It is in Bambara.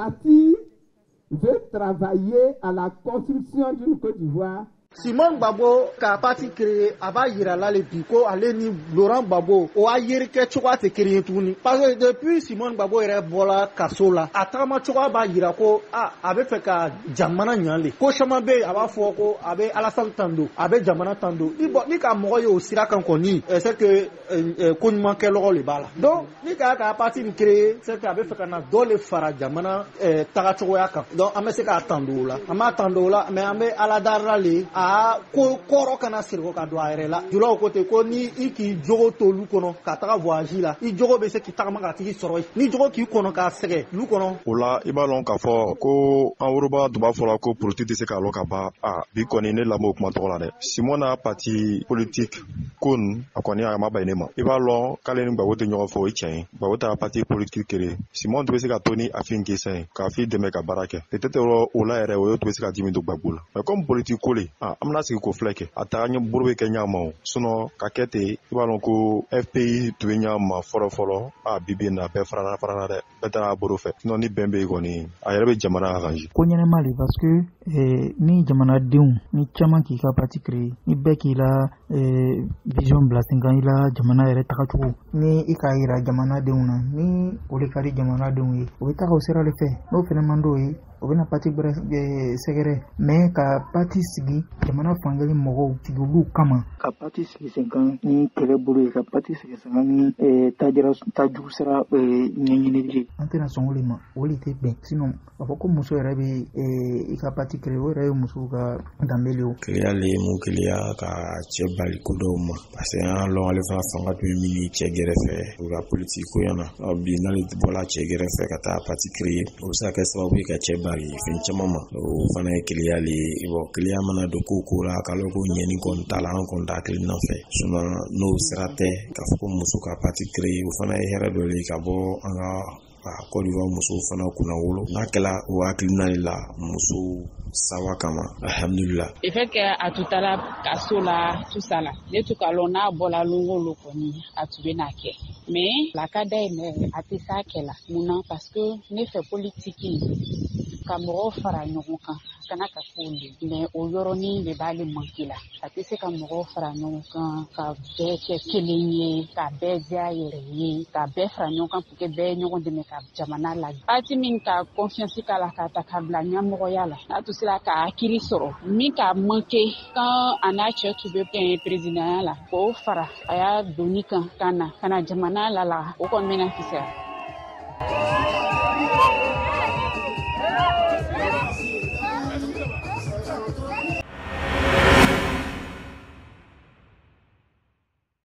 parti veut travailler à la construction d'une Côte d'Ivoire. Simone Gbagbo ka parti créé, a b'a yira la le bi ko ale ni Laurent Gbagbo o a yerikɛ cogoya tɛ kelen ye tuguni, parce que depuis Simone Gbagbo yɛrɛ bɔra kaso la, a tagama cogoya b'a yira ko a bɛ fɛ ka jamana ɲan le. Ko caman bɛ yen, a b'a fɔ ko a bɛ Alassane tando, a bɛ jamana tando. Ni bɔn ni ka mɔgɔ ye o sira kan kɔni, c'est que ko ɲuman kɛlɔgɔ le b'a la. Donc ni ka parti nin créé, c'est que a bɛ fɛ ka na dɔ le fara jamana tagacogoya kan. Donc an bɛ se k'a tando o la, an b'a tando o la, mais an bɛ Ala darila le a ko kɔrɔ kana siri ka don a yɛrɛ la. Julaw ko ten ko ni i k'i jogo to olu kɔnɔ ka taga voyage la, i jogo bɛ se k'i tagama ka tigi sɔrɔ yen, ni jogo k'i kɔnɔ k'a sɛgɛ lu kɔnɔ. O la, i b'a lɔn k'a fɔ ko an woroba tun b'a fɔla ko politique tɛ se k'a lɔ ka ban. A bi kɔni, ne lamɔ kuma tɔgɔ la dɛ. Simon n'a parti politique ko nin, a kɔni a ma ban ne ma. I b'a lɔn k'ale ni Gbagbo tɛ ɲɔgɔn fɛ, o ye tiɲɛ ye. Gbagbo taara parti politique créé, Simon tun bɛ se ka to ni Affi N'Guessan ye k'a Affi dɛmɛ ka baara kɛ. Peut-être o la yɛrɛ, o ye tun bɛ se ka dimi don Gbagbo la. Mais comme politique ko le, a an bɛna sigi k'o filɛ kɛ, a taga ɲɛ bolo bɛ kɛ ɲa ma o. Sinon ka kɛ ten, i b'a lɔn ko FPI tun bɛ ɲa ma fɔlɔ fɔlɔ. A bi bi in na, bɛɛ farana farana dɛ, bɛɛ taara a bolo fɛ. Sinon ni bɛn bɛ yen kɔni, a yɛrɛ bɛ jamana arranger. Ko ɲɛnɛma le, parce que ni jamanadenw ni caman k'i ka parti créer, ni bɛɛ k'i la vision bila sen kan, i la jamana yɛrɛ tagacogo ni i k'a yira jamanadenw na, ni o de ka di jamanadenw ye, o bɛ taga o sira de fɛ. N'o fɛnɛ man d'o ye, o bɛna parti gbɛrɛ sɛgɛrɛ. Mais ka parti sigi jamana fankelen mɔgɔw sigi olu kama, ka parti sigi sen kan ni kɛlɛ bolo ye, ka parti sigi sen kan ni tajira tajugu sira ɲɛɲinili ye, an tɛna sɔn o de ma, o de tɛ bɛn. Sinon a fɔ ko muso yɛrɛ bɛ i ka parti créer, o yɛrɛ ye musow ka danbe le ye. O keleya le ye mun keleya ka cɛ bali ko dɔw ma, parce que an y'a lɔn ale fana fanga tun ye min ye cɛ gɛrɛfɛ o ka politiki ko yan na. Bi n'ale bɔla cɛ gɛrɛfɛ ka taa parti créer, o bɛ se ka kɛ sababu ye ka cɛ bali fɛn caman ma. O fana ye keleya le ye. Bon, keleya mana don ko ko la, k'a lɔn ko ɲɛni kɔni t'a la, an kɔni t'a hakilina fɛ. Sinon n'o sira tɛ k'a fɔ ko muso ka parti créer, o fana ye hɛrɛ dɔ le ye ka bɔ an ka Côte d'Ivoire musow fana kunna wolo. N'a kɛla o hakilina de la musow sawa kama, alhamdulillah. Le fait que a tun taara kaso la, tout ça la, ne tun ka lɔn n'a bɔla lon o lon kɔni, a tun bɛ n'a kɛ. Mais la ka d'a ye, mais a tɛ s'a kɛ la. Mun na? Parce que ne fɛ, politique ka mɔgɔw fara ɲɔgɔn kan kana ka k'o le, mais o yɔrɔnin de b'ale manqué la. A tɛ se ka mɔgɔw fara ɲɔgɔn kan ka bɛɛ kɛ kelen ye, ka bɛɛ diya yɛrɛ ye, ka bɛɛ fara ɲɔgɔn kan pour que bɛɛ ye ɲɔgɔn dɛmɛ ka jamana la. Parti min ka confiance k'a la k'a ta k'a bila ɲɛmɔgɔya la, n'a tun sera ka hakili sɔrɔ min ka manqué quand a n'a cɛ tun bɛ présidentya la, k'o fara a y'a doni kan ka na jamana la, o kɔni bɛna fisaya.